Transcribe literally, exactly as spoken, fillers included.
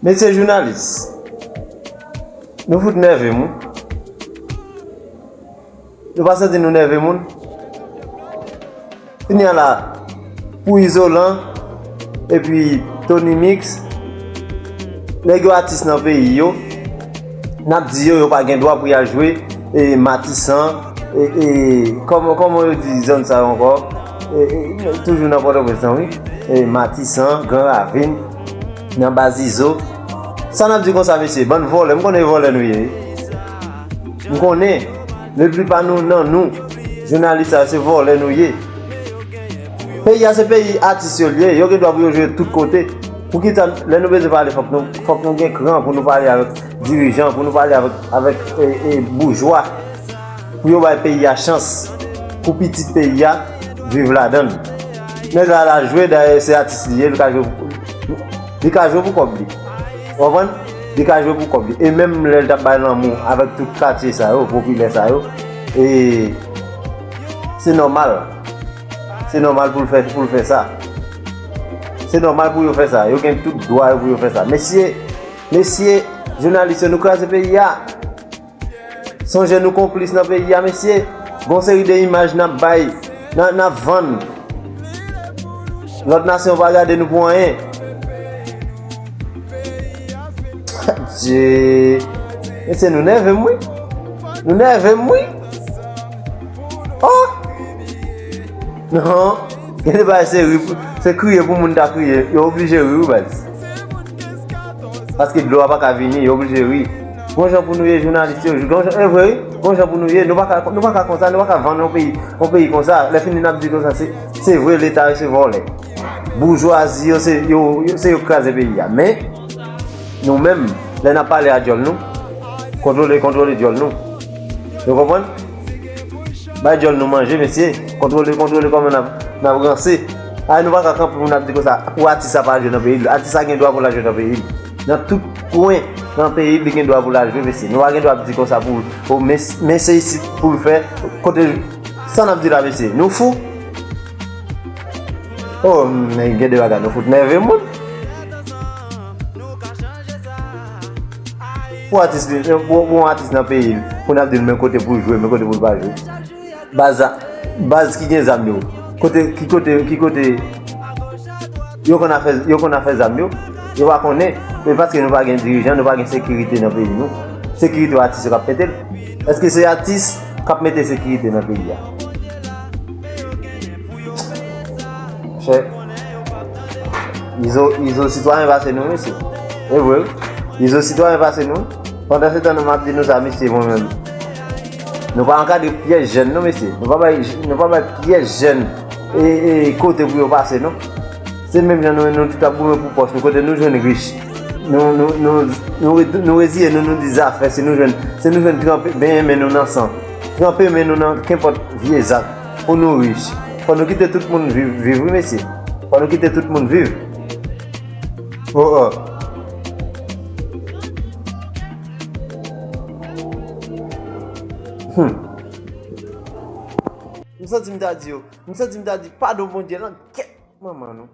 Mesye jounalis, nou fout nève m wi. Nou pa santi nou nève moun? Kounye a la, pou Izolan, epi Tony Mix, nèg yo atis nan peyi yo, n ap di yo, yo pa gen dwa pou y al jwe, e, Matisan, e, e, kòman, kòman yo di zòn sa yo ankò? E, e, toujou nan Pòtoprens lan, wi. E, Matisan, Gran Ravin, nan Bazizo. Sa n ap di konsa, mesye, bann vòlè, m konnen e vòlè nou ye, wi. M konnen, leplipa nou, nan nou, jounalis sa yo, se vòlè nou ye. Peyi a se peyi atis yo l ye, yo gen dwa pou yo jwe tout kote. Poukisa, lè nou bezwen pale, fòk nou, fòk nou gen kran pou nou pale avèk dirijan, pou nou pale avèk, avèk, e, e, boujwa, pou yo bay peyi a chans, pou pitit peyi a viv ladan l. Nèg la, l al jwe, dayè, se atis li ye, li ka jwe pou, li ka jwe pou kòb li. Ou konprann? Li ka jwe pou kòb li. E menm lè l t ap bay lanmou avèk tout katye sa yo, popilè sa yo, e se nòmal. Se nòmal pou l fè, pou l fè sa. Se nòmal pou yo fè sa. Yo gen tout dwa yo pou yo fè sa. Mesye, mesye, jounalis yo, nou kraze peyi a. Sonje nou konplis nan peyi a, mesye. Gon seri de imaj n ap bay, n a, n ap vann. Lòt nasyon pa gade nou pou anyen. Adje. Mesye, nou nève m wi. Nou nève m wi. Oh! Non. Gen de bagay se ri, se kriye pou moun ta kriye. Yo oblije ri wi, baz. Paske dlo a pa ka vini, yo oblije ri. Gon jan pou nou ye, jounalis yo, gon jan, e vre wi, gon jan pou nou ye, nou pa ka, nou pa ka konsa, nou pa ka vann yon peyi, yon peyi konsa. Lè fini n ap di konsa, se, se vre Leta yo se vòlè. Boujwazi yo se yo, yo, se yo k kraze peyi a. Men, nou menm, lè n ap pale a djòl nou, kontwole, kontwole djòl nou. Yo konprann? Bay djòl nou manje, mesye. Kontwole, kontwole kòman n ap, n ap ranse. Ay, nou pa ka kanpe pou n ap di konsa, pou atis sa pa al jwe nan peyi l. Atis sa gen dwa pou l al jwe nan peyi l. Nan tout kwen nan peyi l, li gen dwa pou l al jwe, mesye. Nou pa gen dwa ap di konsa pou, pou men, men se isit pou l fè, kote, sa n ap di la, mesye. Nou fou? Oh, men gen de bagay, nou fout nève moun. Pou atis li, pou, pou yon atis nan peyi l, pou n ap di l men kote pou l jwe, men kote pou l pa jwe. Baz, baz ki gen zam yo. Kote, ki kote, ki kote yo konn afè, yo konn afè zam yo? Yo pa konnen. Men paske nou pa gen dirijan, nou pa gen sekirite nan peyi nou. Sekirite yo atis yo k ap mete l. Èske se atis k ap mete sekirite nan peyi a? Chè. Izo, Izo sitwayen pase nou, mesye. E vre, wi. Izo sitwayen pase nou. Pandan se tan nou m ap di nou sa, mesye, mwen menm. Nou pa ankadre pyès jèn, non, mesye. Nou pa bay, nou pa bay pyès jèn e, e, kote pou yo pase, non. Se menm jan nou, nou tout ap goumen pou pòch nou, kote nou jwenn rich. Nou, nou, nou, nou, nou reziye nou, nou di zafè, si nou jwenn, si nou jwenn tranpe, benyen men nou nan san. Tranpe men nou nan kenpòt vye zak. Pou nou rich. Fò nou kite tout moun viv, viv wi, mesye. Fò nou kite tout moun viv. Oh, oh. Hmm. M santi m ta di yo. M santi m ta di, padon Bondye lan, kèt manman nou.